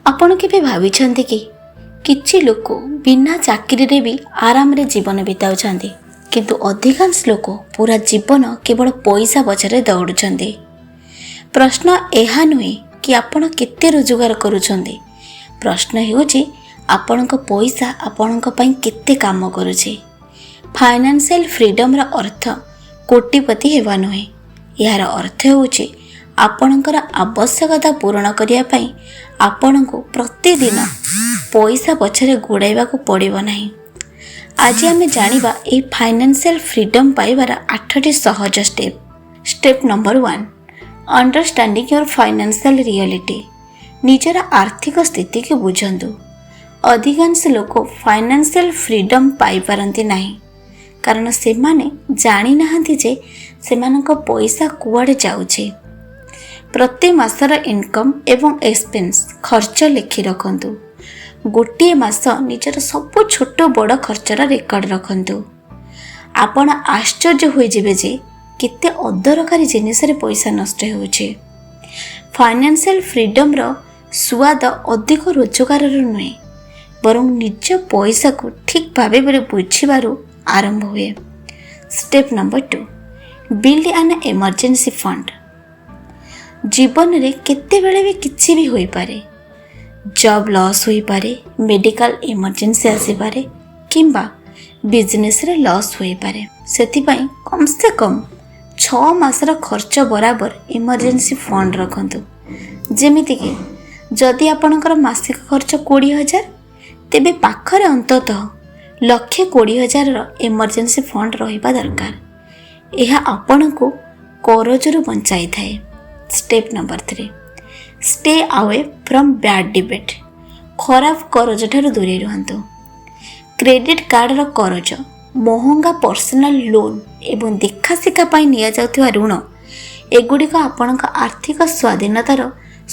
ଆପଣ କେବେ ଭାବିଛନ୍ତି କି, କିଛି ଲୋକ ବିନା ଚାକିରିରେ ବି ଆରାମରେ ଜୀବନ ବିତାଉଛନ୍ତି, କିନ୍ତୁ ଅଧିକାଂଶ ଲୋକ ପୁରା ଜୀବନ କେବଳ ପଇସା ପଛରେ ଦୌଡ଼ୁଛନ୍ତି? ପ୍ରଶ୍ନ ଏହା ନୁହେଁ କି ଆପଣ କେତେ ରୋଜଗାର କରୁଛନ୍ତି। ପ୍ରଶ୍ନ ହେଉଛି, ଆପଣଙ୍କ ପଇସା ଆପଣଙ୍କ ପାଇଁ କେତେ କାମ କରୁଛି? ଫାଇନାନ୍ସିଆଲ ଫ୍ରିଡ଼ମର ଅର୍ଥ କୋଟିପତି ହେବା ନୁହେଁ। ଏହାର ଅର୍ଥ ହେଉଛି, ଆପଣଙ୍କର ଆବଶ୍ୟକତା ପୂରଣ କରିବା ପାଇଁ ଆପଣଙ୍କୁ ପ୍ରତିଦିନ ପଇସା ପଛରେ ଗୋଡ଼ାଇବାକୁ ପଡ଼ିବ ନାହିଁ। ଆଜି ଆମେ ଜାଣିବା ଏହି ଫାଇନାନ୍ସିଆଲ ଫ୍ରିଡ଼ମ୍ ପାଇବାର ଆଠଟି ସହଜ step. Step number 1, understanding your financial reality. ନିଜର ଆର୍ଥିକ ସ୍ଥିତିକୁ ବୁଝନ୍ତୁ। ଅଧିକାଂଶ ଲୋକ ଫାଇନାନ୍ସିଆଲ ଫ୍ରିଡ଼ମ୍ ପାଇପାରନ୍ତି ନାହିଁ, କାରଣ ସେମାନେ ଜାଣିନାହାନ୍ତି ଯେ ସେମାନଙ୍କ ପଇସା କୁଆଡ଼େ ଯାଉଛି। ପ୍ରତି ମାସର ଇନକମ୍ ଏବଂ ଏକ୍ସପେନ୍ସ, ଖର୍ଚ୍ଚ ଲେଖି ରଖନ୍ତୁ। ଗୋଟିଏ ମାସ ନିଜର ସବୁ ଛୋଟ ବଡ଼ ଖର୍ଚ୍ଚର ରେକର୍ଡ଼ ରଖନ୍ତୁ। ଆପଣ ଆଶ୍ଚର୍ଯ୍ୟ ହୋଇଯିବେ ଯେ କେତେ ଅଦରକାରୀ ଜିନିଷରେ ପଇସା ନଷ୍ଟ ହେଉଛି। ଫାଇନାନ୍ସିଆଲ ଫ୍ରିଡ଼ମ୍ର ସୁଆଦ ଅଧିକ ରୋଜଗାରରୁ ନୁହେଁ, ବରଂ ନିଜ ପଇସାକୁ ଠିକ୍ ଭାବେ ବୁଝିବାରୁ ଆରମ୍ଭ ହୁଏ। Step number 2, build an emergency fund. ଜୀବନରେ କେତେବେଳେ ବି କିଛି ବି ହୋଇପାରେ। ଜବ୍ ଲସ୍ ହୋଇପାରେ, ମେଡ଼ିକାଲ ଏମର୍ଜେନ୍ସି ଆସିପାରେ କିମ୍ବା ବିଜନେସରେ ଲସ୍ ହୋଇପାରେ। ସେଥିପାଇଁ କମ୍ ସେ କମ୍ 6 ମାସର ଖର୍ଚ୍ଚ ବରାବର ଏମର୍ଜେନ୍ସି ଫଣ୍ଡ ରଖନ୍ତୁ। ଯେମିତିକି ଯଦି ଆପଣଙ୍କର ମାସିକ ଖର୍ଚ୍ଚ 20,000, ତେବେ ପାଖରେ ଅନ୍ତତଃ 1,20,000ର ଏମର୍ଜେନ୍ସି ଫଣ୍ଡ ରହିବା ଦରକାର। ଏହା ଆପଣଙ୍କୁ କରଜରୁ ବଞ୍ଚାଇଥାଏ। Step number 3, stay away from bad debt. ଖରାପ କରଜ ଠାରୁ ଦୂରେଇ ରୁହନ୍ତୁ। କ୍ରେଡ଼ିଟ୍ କାର୍ଡ଼ର କରଜ, ମହଙ୍ଗା ପର୍ସନାଲ ଲୋନ୍ ଏବଂ ଦେଖାଶିଖା ପାଇଁ ନିଆଯାଉଥିବା ଋଣ, ଏଗୁଡ଼ିକ ଆପଣଙ୍କ ଆର୍ଥିକ ସ୍ୱାଧୀନତାର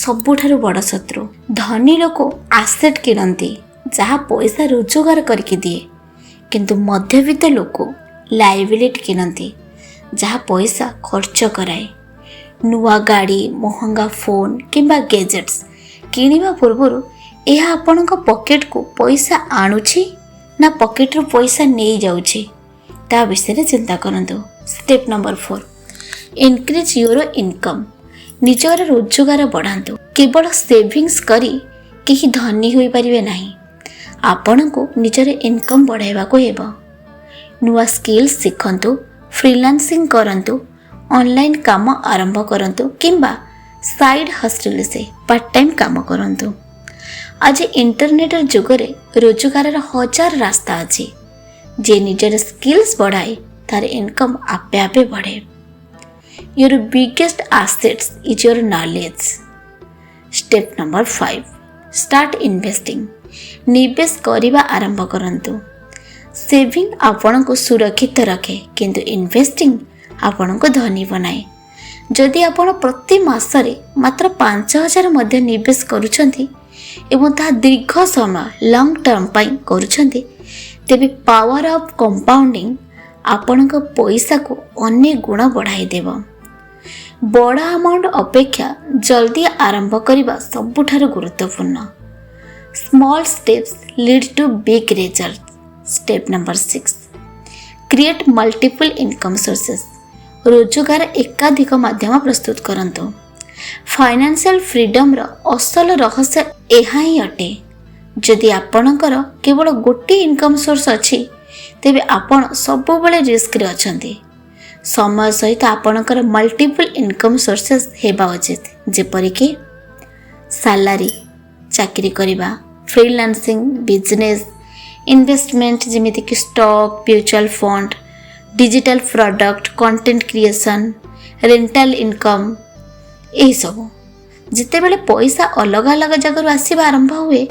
ସବୁଠାରୁ ବଡ଼ ଶତ୍ରୁ। ଧନୀ ଲୋକ ଆସେଟ୍ କିଣନ୍ତି, ଯାହା ପଇସା ରୋଜଗାର କରିକି ଦିଏ, କିନ୍ତୁ ମଧ୍ୟବିତ୍ତ ଲୋକ ଲାଇବିଲିଟି କିଣନ୍ତି, ଯାହା ପଇସା ଖର୍ଚ୍ଚ କରାଏ। ନୂଆ ଗାଡ଼ି, ମହଙ୍ଗା ଫୋନ୍ କିମ୍ବା ଗେଜେଟ୍ସ କିଣିବା ପୂର୍ବରୁ ଏହା ଆପଣଙ୍କ ପକେଟକୁ ପଇସା ଆଣୁଛି ନା ପକେଟରୁ ପଇସା ନେଇଯାଉଛି, ତା ବିଷୟରେ ଚିନ୍ତା କରନ୍ତୁ। Step number 4, increase your income. ନିଜର ରୋଜଗାର ବଢ଼ାନ୍ତୁ। କେବଳ ସେଭିଙ୍ଗସ୍ କରି କେହି ଧନୀ ହୋଇପାରିବେ ନାହିଁ। ଆପଣଙ୍କୁ ନିଜର ଇନକମ୍ ବଢ଼ାଇବାକୁ ହେବ। ନୂଆ ସ୍କିଲ୍ସ ଶିଖନ୍ତୁ, ଫ୍ରିଲାନ୍ସିଂ କରନ୍ତୁ, ଅନଲାଇନ୍ କାମ ଆରମ୍ଭ କରନ୍ତୁ କିମ୍ବା ସାଇଡ୍ ହସଲ୍ସରେ ପାର୍ଟ ଟାଇମ୍ କାମ କରନ୍ତୁ। ଆଜି ଇଣ୍ଟରନେଟ୍ର ଯୁଗରେ ରୋଜଗାରର ହଜାର ରାସ୍ତା ଅଛି। ଯିଏ ନିଜର ସ୍କିଲ୍ସ ବଢ଼ାଏ, ତାର ଇନକମ୍ ଆପେ ଆପେ ବଢ଼େ। Your biggest assets is your knowledge. Step number 5, start investing. ନିବେଶ କରିବା ଆରମ୍ଭ କରନ୍ତୁ। ସେଭିଂ ଆପଣଙ୍କୁ ସୁରକ୍ଷିତ ରଖେ, କିନ୍ତୁ ଇନଭେଷ୍ଟିଂ ଆପଣଙ୍କୁ ଧନୀ ବନାଏ। ଯଦି ଆପଣ ପ୍ରତି ମାସରେ ମାତ୍ର 5,000 ମଧ୍ୟ ନିବେଶ କରୁଛନ୍ତି ଏବଂ ତାହା ଦୀର୍ଘ ସମୟ, ଲଙ୍ଗ ଟର୍ମ ପାଇଁ କରୁଛନ୍ତି, ତେବେ ପାୱାର ଅଫ୍ କମ୍ପାଉଣ୍ଡିଂ ଆପଣଙ୍କ ପଇସାକୁ ଅନେକ ଗୁଣ ବଢ଼ାଇ ଦେବ। ବଡ଼ ଆମାଉଣ୍ଟ ଅପେକ୍ଷା ଜଲ୍ଦି ଆରମ୍ଭ କରିବା ସବୁଠାରୁ ଗୁରୁତ୍ୱପୂର୍ଣ୍ଣ। Small steps lead to big result. Step number 6, create multiple income sources. ରୋଜଗାର ଏକାଧିକ ମାଧ୍ୟମ ପ୍ରସ୍ତୁତ କରନ୍ତୁ। ଫାଇନାନ୍ସିଆଲ ଫ୍ରିଡ଼ମର ଅସଲ ରହସ୍ୟ ଏହା ହିଁ ଅଟେ। ଯଦି ଆପଣଙ୍କର କେବଳ ଗୋଟିଏ ଇନକମ୍ ସୋର୍ସ ଅଛି, ତେବେ ଆପଣ ସବୁବେଳେ ରିସ୍କରେ ଅଛନ୍ତି। ସମୟ ସହିତ ଆପଣଙ୍କର ମଲ୍ଟିପୁଲ୍ ଇନକମ୍ ସୋର୍ସେସ୍ ହେବା ଉଚିତ, ଯେପରିକି ସାଲାରୀ, ଚାକିରି କରିବା, ଫ୍ରିଲାନ୍ସିଂ, ବିଜନେସ୍, ଇନଭେଷ୍ଟମେଣ୍ଟ, ଯେମିତିକି stock, mutual fund, digital product, content creation, rental income, ଏହିସବୁ। ଯେତେବେଳେ ପଇସା ଅଲଗା ଅଲଗା ଜାଗାରୁ ଆସିବା ଆରମ୍ଭ ହୁଏ,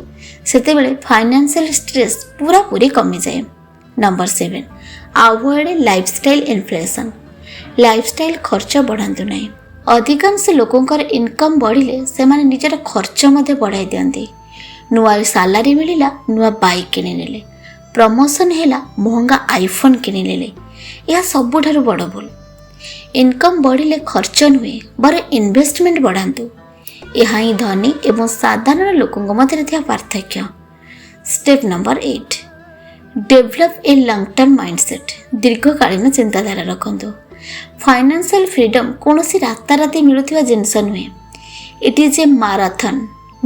ସେତେବେଳେ ଫାଇନାନ୍ସିଆଲ ଷ୍ଟ୍ରେସ୍ ପୁରାପୁରି କମିଯାଏ। Number 7, avoid lifestyle inflation. Lifestyle ଖର୍ଚ୍ଚ ବଢ଼ାନ୍ତୁ ନାହିଁ। ଅଧିକାଂଶ ଲୋକଙ୍କର ଇନକମ୍ ବଢ଼ିଲେ ସେମାନେ ନିଜର ଖର୍ଚ୍ଚ ମଧ୍ୟ ବଢ଼ାଇ ଦିଅନ୍ତି। ନୂଆ ସାଲାରୀ ମିଳିଲା, ନୂଆ ବାଇକ୍ କିଣିନେଲେ। ପ୍ରମୋସନ୍ ହେଲା, ମହଙ୍ଗା ଆଇଫୋନ୍ କିଣିନେଲେ। ଏହା ସବୁଠାରୁ ବଡ଼ ଭୁଲ। ଇନକମ୍ ବଢ଼ିଲେ ଖର୍ଚ୍ଚ ନୁହେଁ, ବରଂ ଇନଭେଷ୍ଟମେଣ୍ଟ ବଢ଼ାନ୍ତୁ। ଏହା ହିଁ ଧନୀ ଏବଂ ସାଧାରଣ ଲୋକଙ୍କ ମଧ୍ୟରେ ଥିବା ପାର୍ଥକ୍ୟ। Step number 8, develop a long term mindset. ଦୀର୍ଘକାଳୀନ ଚିନ୍ତାଧାରା ରଖନ୍ତୁ। ଫାଇନାନ୍ସିଆଲ ଫ୍ରିଡ଼ମ୍ କୌଣସି ରାତାରାତି ମିଳୁଥିବା ଜିନିଷ ନୁହେଁ। It is a marathon,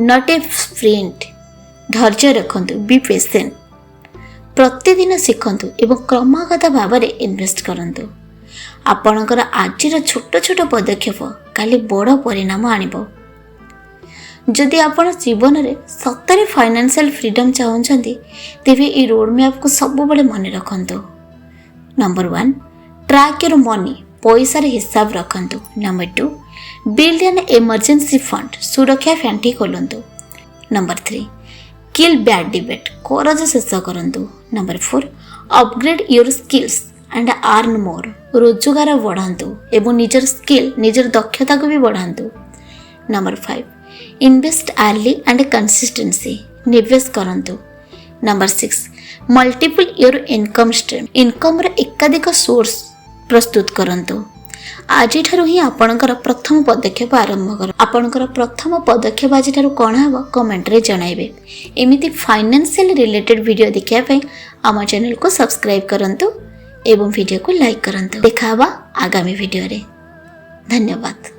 not a sprint. ଧୈର୍ଯ୍ୟ ରଖନ୍ତୁ, be patient. ପ୍ରତିଦିନ ଶିଖନ୍ତୁ ଏବଂ କ୍ରମାଗତ ଭାବରେ ଇନଭେଷ୍ଟ କରନ୍ତୁ। ଆପଣଙ୍କର ଆଜିର ଛୋଟ ଛୋଟ ପଦକ୍ଷେପ କାଲି ବଡ଼ ପରିଣାମ ଆଣିବ। ଯଦି ଆପଣ ଜୀବନରେ ସତରେ ଫାଇନାନ୍ସିଆଲ ଫ୍ରିଡ଼ମ୍ ଚାହୁଁଛନ୍ତି, ତେବେ ଏହି ରୋଡ଼ ମ୍ୟାପ୍କୁ ସବୁବେଳେ ମନେ ରଖନ୍ତୁ। Number 1, track your money. ପଇସାର ହିସାବ ରଖନ୍ତୁ। Number 2, build an emergency fund. ସୁରକ୍ଷା ପାଣ୍ଠି ଖୋଲନ୍ତୁ। Number 3, kill bad debt. କରଜ ଶେଷ କରନ୍ତୁ। Number 4, upgrade your skills and earn more. ରୋଜଗାର ବଢ଼ାନ୍ତୁ ଏବଂ ନିଜର ସ୍କିଲ୍, ନିଜର ଦକ୍ଷତାକୁ ବି ବଢ଼ାନ୍ତୁ। Number 5, invest early and consistency. ନିବେଶ କରନ୍ତୁ। Number 6, multiple your income stream. ଇନକମ୍ର ଏକାଧିକ ସୋର୍ସ ପ୍ରସ୍ତୁତ କରନ୍ତୁ। ଆଜିଠାରୁ ହିଁ ଆପଣଙ୍କର ପ୍ରଥମ ପଦକ୍ଷେପ ଆରମ୍ଭ କର। ଆପଣଙ୍କର ପ୍ରଥମ ପଦକ୍ଷେପ ଆଜିଠାରୁ କ'ଣ ହେବ, କମେଣ୍ଟରେ ଜଣାଇବେ। ଏମିତି ଫାଇନାନ୍ସିଆଲ ରିଲେଟେଡ୍ ଭିଡ଼ିଓ ଦେଖିବା ପାଇଁ ଆମ ଚ୍ୟାନେଲକୁ ସବସ୍କ୍ରାଇବ୍ କରନ୍ତୁ ଏବଂ ଭିଡ଼ିଓକୁ ଲାଇକ୍ କରନ୍ତୁ। ଦେଖା ହେବା ଆଗାମୀ ଭିଡ଼ିଓରେ। ଧନ୍ୟବାଦ।